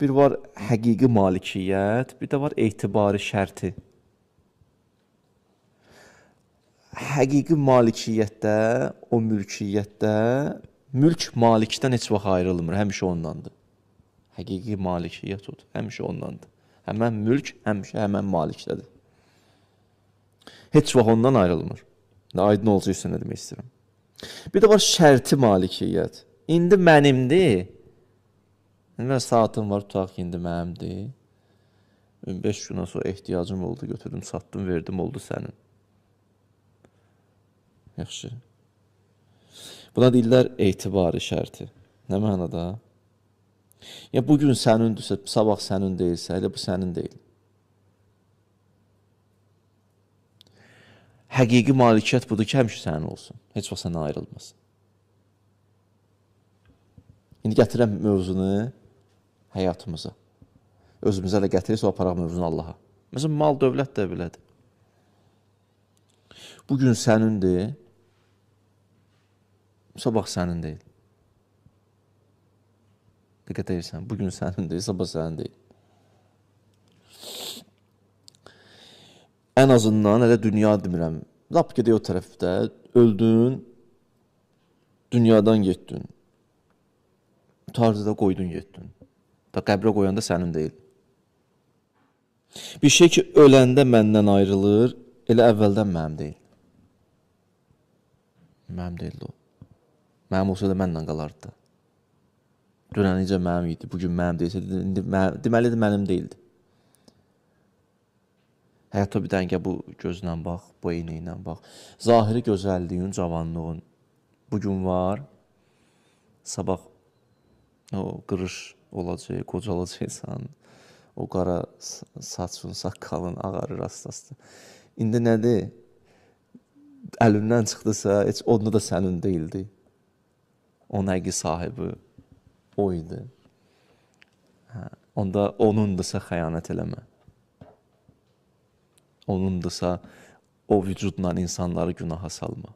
Bir var həqiqi malikiyyət, bir də var etibari şərti. Həqiqi malikiyyətdə, o mülkiyyətdə mülk malikdən heç vaxt ayrılmır, həmişə ondandır. Həqiqi malikiyyət odur, həmişə ondandır. Həmən mülk həmişə həmən malikdədir. Heç vaxt ondan ayrılmır. Aydın olacaq nə demək istəyirəm. Bir də var şərti malikiyyət. İndi mənimdir. İndi mən saatım var, tutaq ki, indi mənimdir. 5 gündən sonra ehtiyacım oldu, götürdüm, satdım, verdim, oldu sənin. Yaxşı. Buna deyirlər etibari şərti. Nə mənada? Ya bugün sənindirsə, sabah sənin deyilsə, elə bu sənin deyil. Həqiqi malikiyyət budur ki, həmişə sənin olsun. Heç vaxt səndən ayrılmasın. İndi gətirəm mövzunu həyatımıza. Özümüzə elə gətirir, sonra aparaq mövzunu Allaha. Məsələn, mal, dövlət də belədir. Bugün sənindir, sabah sənin deyil. Diqqət edirsən, bugün sənin deyil, sabah sənin deyil. Ən azından, elə dünya demirəm, lap gedək o tərəfdə, öldün, dünyadan getdin, tarzı da qoydun, getdin. Da qəbrə qoyanda sənin deyil. Bir şey ki, öləndə məndən ayrılır, elə əvvəldən mənim deyil. Mənim deyildi o. Mənim olsa da mənlə qalardı da. Dünən necə mənim idi, bugün mənim deyilsə, deməli də mənim deyildi. Həyata bir dəngə bu gözlə bax, bu eyni ilə bax. Zahiri gözəlliyin, cavanlığın bugün var, sabah o qırış olacaq, qocalacaqsan, o qara saçın, saqqalın ağarır asta-asta. İndi nədir? Əlimdən çıxdısa, heç onda da sənin deyildi. Onun həqiqi sahibi o idi. Hə, onda onundursa xəyanət eləmə. Onundursa o vücudla insanları günaha salma.